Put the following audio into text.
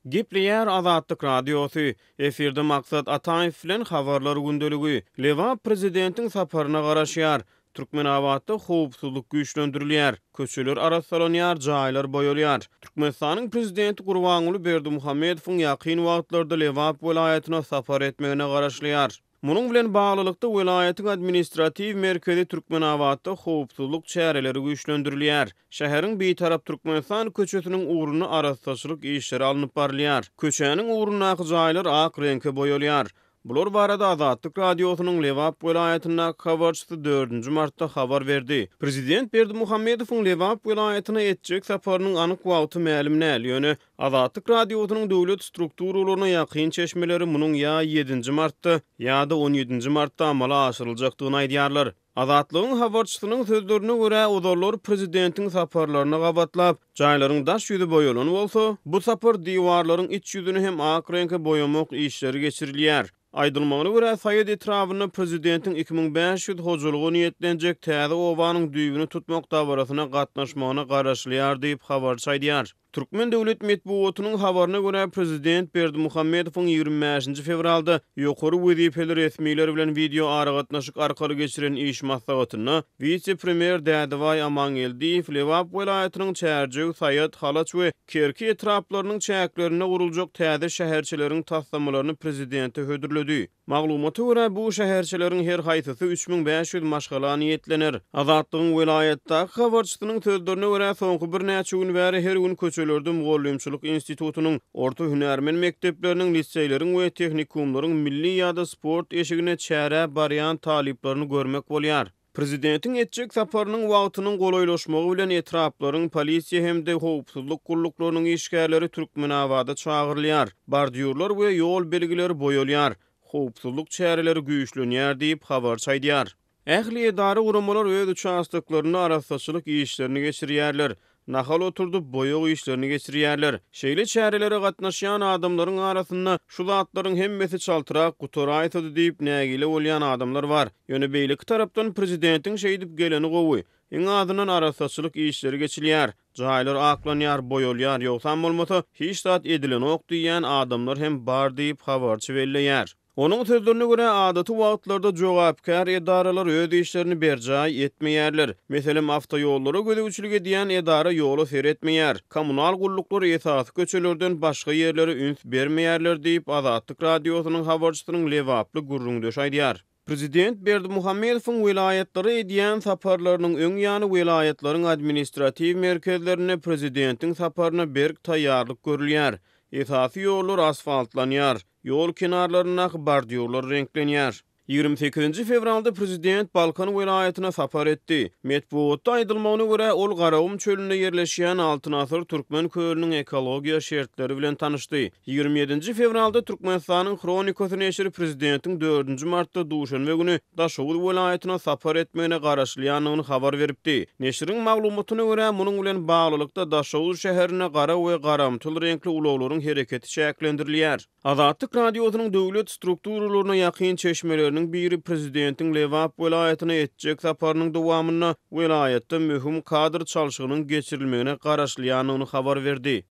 Gepleýär Azatlyk Radiosy, Efirde Maksat Ataýew bilen Habarlar gündeligi. Lebap prezidentiň saparyna garaşýar. Türkmenabatda howpsuzlyk güýçlendirilýär. Köçeler arassalanýar, jaýlar boýalýar. Türkmenistanyň prezidenti Gurbanguly Berdimuhamedowyň ýakyn wagtlarda Lebap welaýatyna sapar etmegine garaşylýar. Munuň bilen baglylykda, welaýatyň administratiw merkezi Türkmenabatda howpsuzlyk çäreleri güýçlendirilýär. Şäheriň Bitarap Türkmenistan köçesiniň ugrunda arassaçylyk işleri alnyp barylýar. Köçäniň ugrundaky jaýlar ak reňke boýalýar. Bular barada Azatlyk Radiosynyň Lebap welaýatyndaky habarçysy dördünji martda habar berdi. Prezident Berdimuhamedowyň Lebap welaýatyna etjek saparynyň anyk wagty mälim däl, ýöne Azatlyk Radiosynyň döwlet strukturalaryna ýakyn çeşmeleri munuň ýa ýedinji martda, ýa-da on ýedinji martda amala aşyryljakdygyny aýdýarlar. Azatlygyň habarçysynyň sözlerine görä, ozallar prezidentiň saparlaryna gabatlap, jaýlaryň daş ýüzi boýalan bolsa, bu sapar diwarlaryň iç ýüzüni hem ak reňke boýamak işleri geçirilýär. Aýdylmagyna görä, Saýat etrabynda prezidentiň 2500 hojalyga niýetlenjek täze obanyň düýbüni tutmak dabarasyna gatnaşmagyna garaşylýar diýip, habarçy aýdýar. Türkmen döwlet metbugatynyň habaryna görä, prezident Berdimuhamedowyň 25-nji fewralda ýokary wezipeli resmiler bilen wideoaragatnaşyk arkaly geçiren iş maslahatynda wise-premýer Dädebaý Amangeldiýew Lebap welaýatynyň Çärjew, Saýat, Halaç we Kerki etraplarynyň çäklerinde guruljak täze şäherçeleriň taslamalaryny prezidente hödürledi. Maglumata görä, bu şäherçeleriň her haýsysy 3500 maşgala niýetlener. Azatlygyň welaýatdaky habarçysynyň sözlerine görä, soňky birnäçe gün bäri her gün köçelerde mugallymçylyk institutynyň, orta hünärmen mekdepleriniň, liseýleriň we tehnikumlaryň milli ýa-da sport eşiginde çärä barýan talyplaryny görmek bolýar. Prezidentiň etjek saparynyň wagtynyň golaýlaşmagy bilen etraplaryň polisiýa hem-de howpsuzlyk gulluklarynyň işgärleri Türkmenabada çagyrylýar, bordýurlar we ýol belgileri boýalýar, howpsuzlyk çäreleri güýçlenýär diýip, habarçy aýdýar. Ähli edara-guramalar öz uçastoklarynda arassaçylyk işlerini geçirýärler. Nahal oturdyp, boýag işlerini geçirýärler. Şeýle çärelere gatnaşýan adamlaryň arasynda şu zatlaryň hemmesi çaltrak gutaraýsady diýip nägile bolýan adamlar bar. Ýöne beýleki tarapdan prezidentiň şeýdip geleni gowy. Iň azyndan arassaçylyk işleri geçilýär. Jaýlar aklanýar, boýalýar, ýogsam bolmasa hiç zat edilenok diýýän adamlar hem bar diýip, habarçy belleýär. Onuň sözlerine görä, adaty wagtlarda jogapkär edaralar öz işlerini berjaý etmeýärler. Meselem, awtoýollara gözegçilik edýän edara ýola seretmeýär, kommunal gulluklar esasy köçelerden başga ýerlere üns bermeýärler diýip, Azatlyk Radiosynyň habarçysynyň lebaply gürrüňdeşi aýdýar. Prezident Berdimuhamedowyň welaýatlara edýän saparlarynyň öň ýany welaýatlaryň administratiw merkezlerinde prezidentiň saparyna berk taýýarlyk görülýär. Esasy ýollar asfaltlanýar. Ýol kenarlaryndaky bordýurlar reňklenýär. 28-nji fewralda prezident Balkan welaýatyna sapar etdi. Metbugatda aýdylmagyna görä, ol Garagum çölünde ýerleşýän Altyn asyr türkmen kölüniň ekologiýa şertleri bilen tanyşdy. 27-nji fewralda Türkmenistanyň Hronikasy neşiri prezidentiň dördünji martda duşenbe güni Daşoguz welaýatyna sapar etmegine garaşylýandygyny habar beripdi. Neşiriň maglumatyna görä, munuň bilen baglylykda, Daşoguz şäherinde gara we garamtyl reňkli ulaglaryň hereketi çäklendirilýär. Azatlyk Radiosynyň döwlet strukturalaryna ýakyn çeşmeleriniň biri prezidentiň Lebap welaýatyna etjek saparynyň dowamynda welaýatda möhüm kadr çalşygynyň geçirilmegine garaşylýandygyny habar berdi.